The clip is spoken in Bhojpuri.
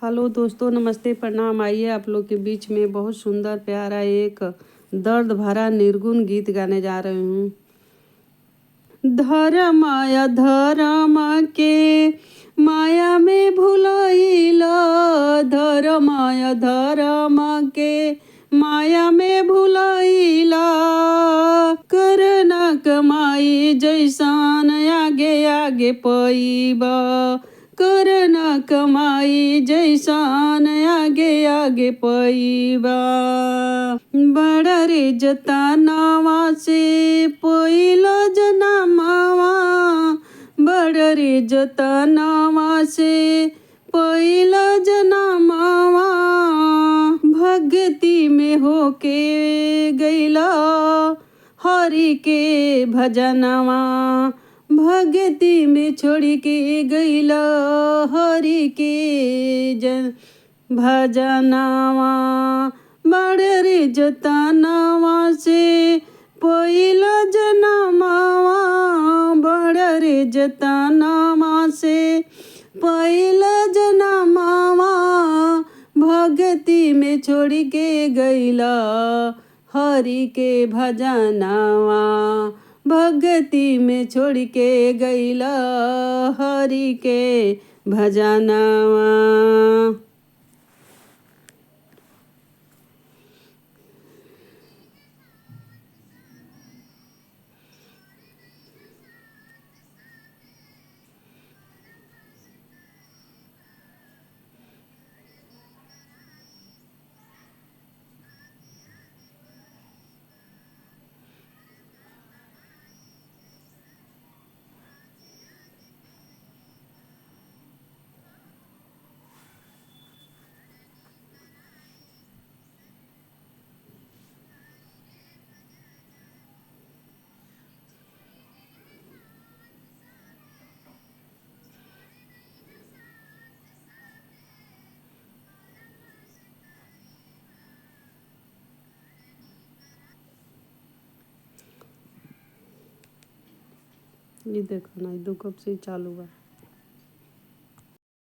हेलो दोस्तों, नमस्ते, प्रणाम। आइए आप लोग के बीच में बहुत सुंदर प्यारा एक दर्द भरा निर्गुण गीत गाने जा रही हूँ। धर्म अधर्म के माया में भुलैला, धर्म अधर्म के माया में भुलैला, करना कमाई जैसन आगे आगे पैबा, करना कमाई जैसन आगे आगे पैबा। बड़ा रे जतनावा से पैलो जनमावा, बड़ा रे जतनावा से पैलो जनमावा, भक्ति में होके गैला हरि के भजनवा, भक्ति में छोड़ के गैला हरि के जन भजनवा। बड़े रे जतनवा से पैलो जनमावा, बड़े रे जतनवा से पैलो जनमावा, भक्ति में छोड़ के गैला हरि के भजनवा, भक्ति में छोड़ के गैला हरि के भजनवा। ये देखो ना, 2 कब से चालू बा।